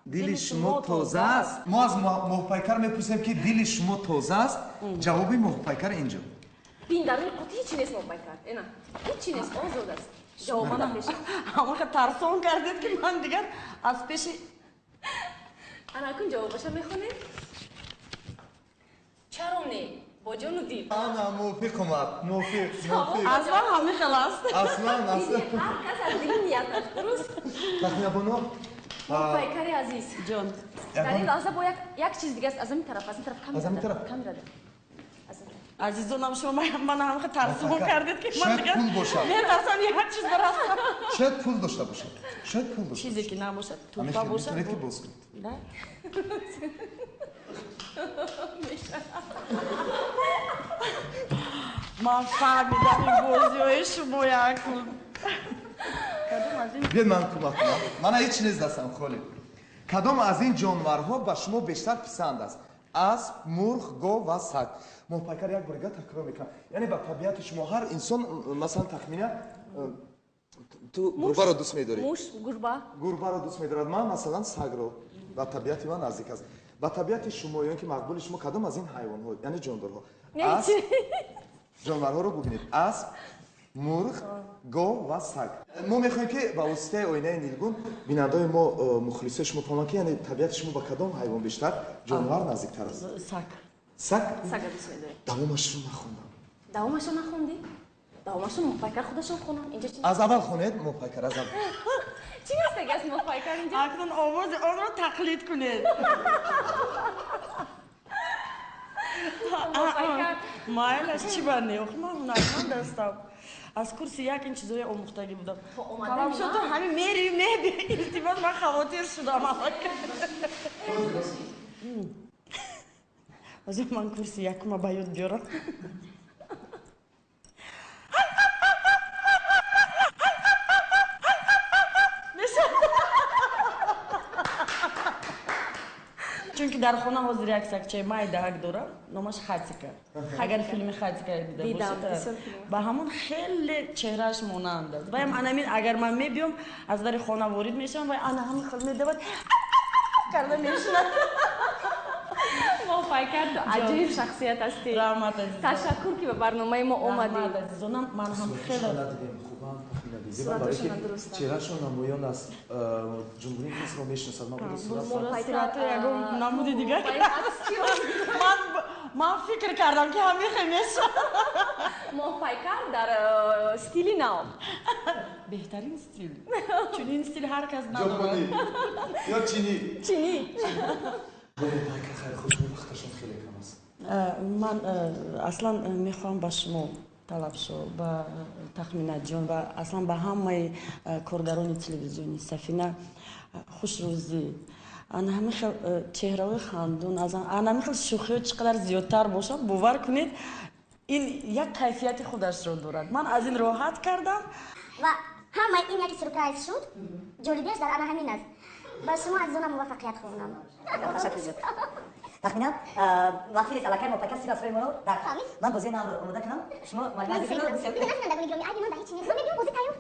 Дили шумо тоза аст. Мо аз Моҳпайкар мепурсем, ки дили шумо тоза аст. Ҷавоби Моҳпайкар инҷо. Бин, дар рӯи қутӣ ҳечи нест, Моҳпайкар. Ина, ҳечи нест, озод аст. Ҷавоба намешавад. Ҳамаха тарсон кардед, ки ман дигар аз пеши Ана, акун ҷавобаша мехонем. Чаро не? Бо ҷону дил. Ана, мувофиқ омад. Мувофиқ, мувофиқ. Аслан ҳамин хел аст. Аслан, аслан. Ҳар кас аз дили нияташ, дуруст? Тахминабону. Моҳпайкари азиз. Ҷон. Дар ин лаҳза бо як чиз дига аст. Аз ҳамин тараф, аз ин тараф камера. Аз ҳамин тараф? Камера. Аз ин тараф. Азизонам, шумо мана ҳамаха тарсон кардед, ки ман Шояд дигар пул бошад. Метарсам як чиз барастам. Шояд пул дошта бошад. Шояд пул дошта Чизе ки набошад, бошад. туҳфа Ҳамин бошад. метавонед, ки боз кунед. Да? Ман фаҳмидам ин бозиҳои шумо якун. Кадом аз ин Биёед, ман кӯмак кунам. Мана, ҳеҷ нест, дастам холӣ. Кадом аз ин ҷонварҳо ба шумо бештар писанд аст? Асп, мурғ, гов ва саг. Моҳпайкар, як бор дига такрор мекунам. Яъне ба табиати шумо ҳар инсон, масалан, Тахмина, ту гурбаро дӯст медорӣ. Муш, гурба. Гурбаро дӯст медорад. Ман, масалан, сагро, ба табиати ман наздик аст. Ба табиати шумо ё ин ки мақбули шумо кадом аз ин ҳайвонҳо, яъне ҷондорҳо? Не, Асп, чи? ҷонварҳоро бубинед. Асп, мурғ, гов ва саг. Мо мехоҳем, ки ба воситаи оинаи нилгун бинандаои мо, мухлисои шумо фаҳманд, ки яъне табиати шумо ба кадом ҳайвон бештар, ҷонвар наздиктар аст. Саг. Саг? Сага дӯст медорӣ. Давомашро нахондам. Давомашро нахондӣ? Давомашро Моҳпайкар худашон хонанд. Инҷа чи? Аз аввал хонед, Моҳпайкар, аз аввал. Чӣ ҳастаги аст, Моҳпайкар, инҷа? Акнун овози онро тақлид кунед. Моҳпайкар. Майлаш, чӣ ба не? Охи, ман ҳунарманд ҳастам. Аз курси як ин чизҳои омӯхтагӣ будам. То омадани Каламшо, ту ман? ҳамин мери меби илтимос, ман хавотир шудам. Ҳозир ман курси якума ба ёд биёрам. Чунки дар хона ҳозир як сагчаи майдаак дорам, номаш Хатика. Агар филми Хатика дида Дидам, бошед, бисёр филм. ба ҳамон хеле чеҳрааш монанд аст. Ваям анамин, агар ман мебиём, аз дари хона ворид мешавам, вай ана ҳамин хел медавад, карда мешинад. Моҳпайкар, ту аҷоиб шахсият ҳастӣ. Раҳмат, азизам. Ташаккур, ки ба барномаи мо омадӣ. Раҳмат, азизонам, ман ҳам хеле Надидем, хубам, Тахмина дидем. Сураташона Барои ки дуруст аст. чеҳрашон намоён аст. Ҷумҳурии касро мешиносад. Ман буду сурат. Сурато ягон намуди дигар. Ман фикр кардам, ки ҳамин хел мешавад. Моҳпайкар дар стили нав. Беҳтарин стил. Чунин стил ҳар кас надорад. Ҷопонӣ ё чинӣ? Чинӣ. Моҳпайкар, хайр, хушбу, вақташон хеле кам аст. Ман аслан мехоҳам ба шумо, Талабшо, ба Тахминаҷон ва аслан ба ҳамаи коргарони телевизиони Сафина хушрӯзӣ, ана ҳамин хел чеҳраҳои хандун, ана ҳамин хел шӯхиҳо чӣ қадар зиёдтар бошад, бовар кунед, ин як кайфияти худашро дорад. Ман аз ин роҳат кардам. Ва ҳамаи ин як сюрприз шуд. Ҷолибиаш дар ана ҳамин аст. Ба шумо, азизонам, муваффақият хоҳонам. Ташаккур зиёд, Тахмина. Вақти нест, аллакай Моҳпайкар сир асрои моро дар Фаҳмид? Ман бозии навро омода кунам, шумо Ман муаллима. бинандагони гиромӣ, айби ман дар ҳеҷ нест. Ман мебиём, бозӣ тайёр.